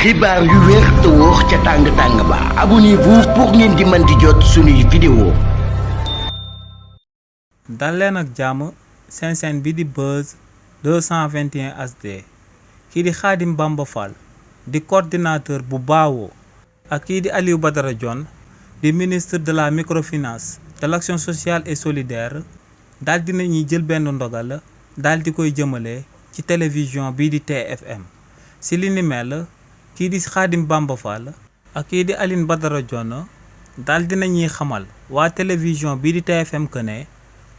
xibaar yu wér te wóor ca tàng-tàng ba abonnez-vous pour ngeen di mën di jot suñuy vidéo. dal leen ak jàmm seen chaîne bi di Buzz 221 HD kii di Khadim Bamba Fall di coordinateur bu baawoo ak kii di Aliou Badara Dione di ministre de la microfinance de l'action sociale et solidaire daal dina ñuy jël benn ndogal daal di koy jëmale ci télévision bii di TFM si li ni mel kii di Khadim Bamba Fall ak kii di Aliou Badara Dione daal dina ñuy xamal waa télévision bii di TFM que ne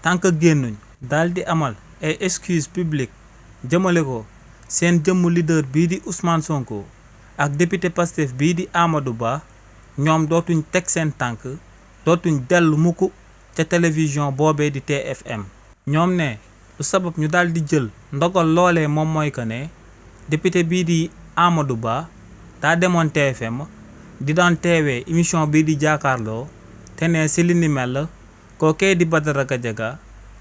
tant que génnuñ daal di amal ay excuses publiques jëmale ko seen jëmm leader bii di Ousmane Sonko ak député Pastef bii di Amadou Ba ñoom dootuñ teg seen tànk dootuñ dellu mukk ca télévision boobee di TFM ñoom ne lu sabab ñu daal di jël ndogal loolee moom mooy que ne député bii di Amadou Ba daa demoon TFM di daan teewee émission bii di jàkkaarloo te ne si li ni mel kookee di Badara Gadiaga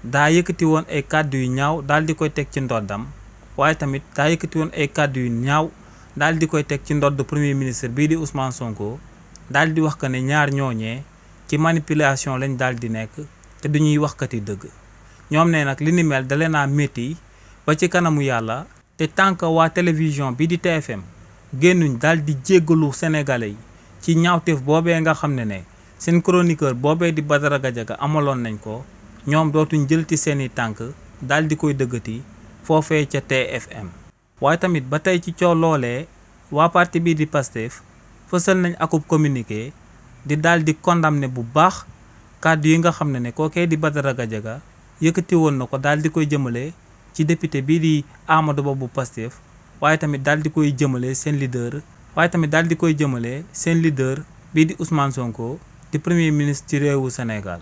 daa yëkkati woon ay kàddu yu ñaaw daal di koy teg ci ndoddam waaye tamit daa yëkkati woon ay kàddu yu ñaaw daal di koy teg ci ndodd premier ministre bii di Ousmane Sonko daal di wax que ne ñaar ñooñee ci manipulation lañ daal di nekk te duñuy waxkati dëgg ñoom ne nag li ni mel da leen a métti ba ci kanamu yàlla te tànk waa télévision bii di TFM génnuñ daal di jéggalu sénégalais yi ci ñaawteef boobee nga xam ne seen chroniqueur boobee di Badara Gadiaga amaloon nañ ko ñoom dootuñ jël ci seeni tànk daal di koy dëggati foofee ca TFM waaye tamit ba tey ci coow loolee waa parti bii di Pastef fësal nañ akub communiqué di daal di condamné bu baax kàddu yi nga xam ne kookee di Badara Gadiaga yëkkati woon na ko daal di koy jëmale ci député bii di Amadou Ba bu Pastef waaye tamit daal di koy jëmale seen leader bii di Ousmane Sonko di premier ministre ci réewu Sénégal.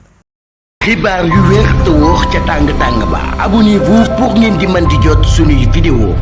xibaar yu wér te wóor ca tàng-tàng ba abonnez-vous pour ngeen di mën di jot suñuy vidéo.